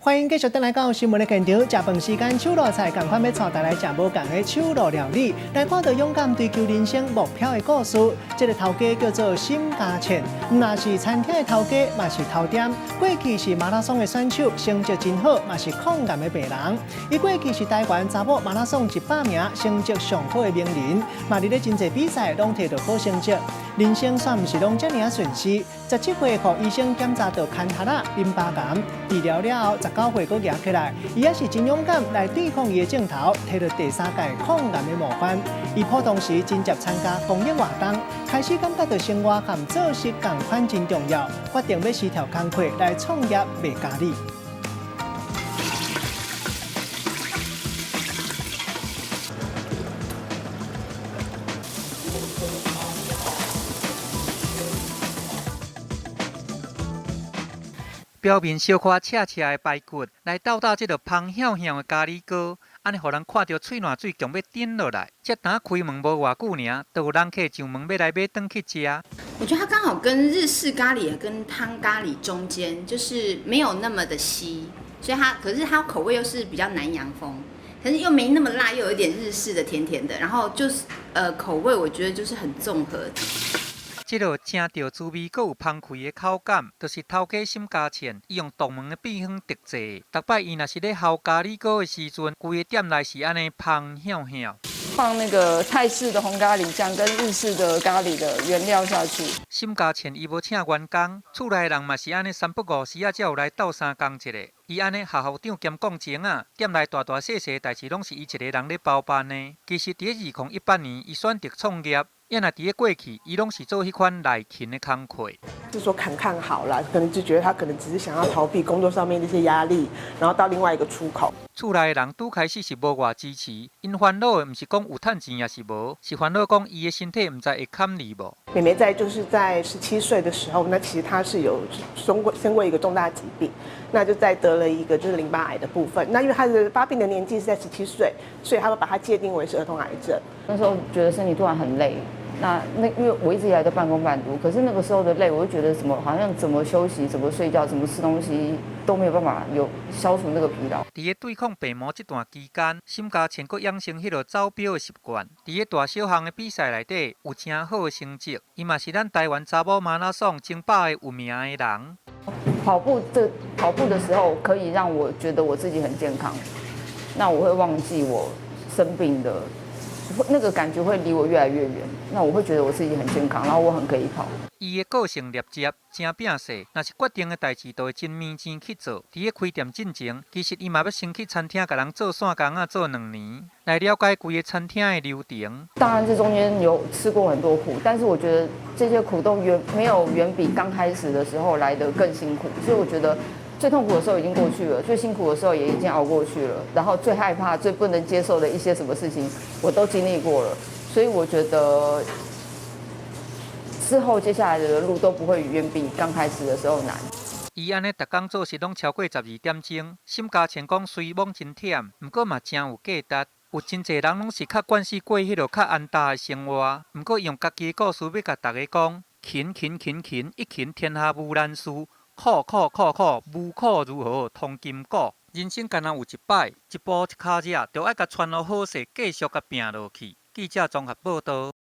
歡迎繼續轉來到新聞的現場。食飯時間，手路菜仝款欲帶大家來食無仝的手路料理，來看到勇敢追求人生目標的故事。這个頭家叫做沈嘉倩，毋但是餐廳的頭家，嘛是頭店。過去是馬拉松的選手，成績真好，嘛是抗癌的病人。伊過去是台灣查某馬拉松100名成績上好的名人，嘛佇咧真濟比賽攏摕到好成績。人生煞毋是攏遮爾仔順遂。17歲，予醫生檢查到牽核仔淋巴癌，治療了後，19歲閣夯起來，伊也是真勇敢來對抗伊的症頭，摕到第三屆抗癌的五環。伊普通時真捷參加公益活動，開始感覺到生活和作息仝款真重要，決定欲辭掉工課來創業賣咖哩。表面小可赤赤的排骨，來鬥鬥這个芳香香的咖哩鍋，按呢予人看著喙瀾水強欲頂落來。才剛開門無偌久爾，就有人客上門欲來買轉去食。我覺得它剛好跟日式咖喱跟湯咖喱中間，就是沒有那麼的稀，所以它可是它口味又是比較南洋風，可是又沒那麼辣，又有一點日式的甜甜的，然後就是口味，我覺得就是很綜合。這个正著滋味，閣有芳氣的口感，就是頭家沈嘉倩伊用獨門的秘方特製。逐擺伊若是咧烜咖哩鍋的時陣，規个店內是按呢芳香香。放那個泰式的紅咖喱醬跟日式的咖喱的原料下去。沈嘉倩伊無請員工，厝內人嘛是按呢三不五時仔才有來鬥相共一下。伊按呢學校長兼講情仔，店內大大細細代誌攏是伊一个人咧包辦的。其實佇咧2018年，伊選擇創業。也若佇咧過去，伊攏是做彼款內勤的工課。就說看看好了，可能就覺得他可能只是想要逃避工作上面的一些壓力，然後到另外一個出口。厝內的人拄開始是無偌支持，𪜶煩惱的毋是講有趁錢抑是無，是煩惱講伊的身體毋知會堪離無。妹妹在就是在17歲的時候，那其實她是有生過一個重大疾病，那就在得了一個就是淋巴癌的部分。那因為她的發病的年紀是在十七歲，所以他會把它界定為是兒童癌症。那時候覺得身體突然很累。那因為我一直以來都半工半讀，可是那個時候的累，我就覺得什麼好像怎麼休息、怎麼睡覺、怎麼吃東西都沒有辦法有消除那個疲勞。佇咧對抗病魔這段期間，沈嘉倩閣養成彼个走錶的習慣。佇咧大小項的比賽內底有誠好的成績，伊嘛是咱台灣查某馬拉松前百个有名的人。跑步的時候，可以讓我覺得我自己很健康，那我會忘記我生病的。那個感覺會離我越來越遠，那我會覺得我自己很健康，然後我很可以跑。伊的個性立直，誠拼勢，若是決定的代誌，就會真認真去做。佇咧開店進前，其實伊嘛欲先去餐廳共人做散工仔做2年，來了解規个餐廳的流程。當然，這中間有吃過很多苦，但是我覺得這些苦都遠沒有遠比剛開始的時候來得更辛苦，所以我覺得最痛苦的時候已經過去了，最辛苦的時候也已經熬過去了，然後最害怕、最不能接受的一些什麼事情，我都經歷過了，所以我覺得之後接下來的路都不會遠比剛開始的時候難。伊按呢，逐工做事攏超過12點鐘。沈嘉倩講，雖罔真忝，毋過嘛誠有價值。有真濟人攏是較慣勢過彼个較安踏的生活，毋過用家己的故事欲共大家講：勤勤勤勤，一勤天下無難事。苦苦苦苦，無苦如何通金股？人生敢若有一擺，一步一跤跡，著愛共傳予好勢，繼續共拚落去。記者綜合報導。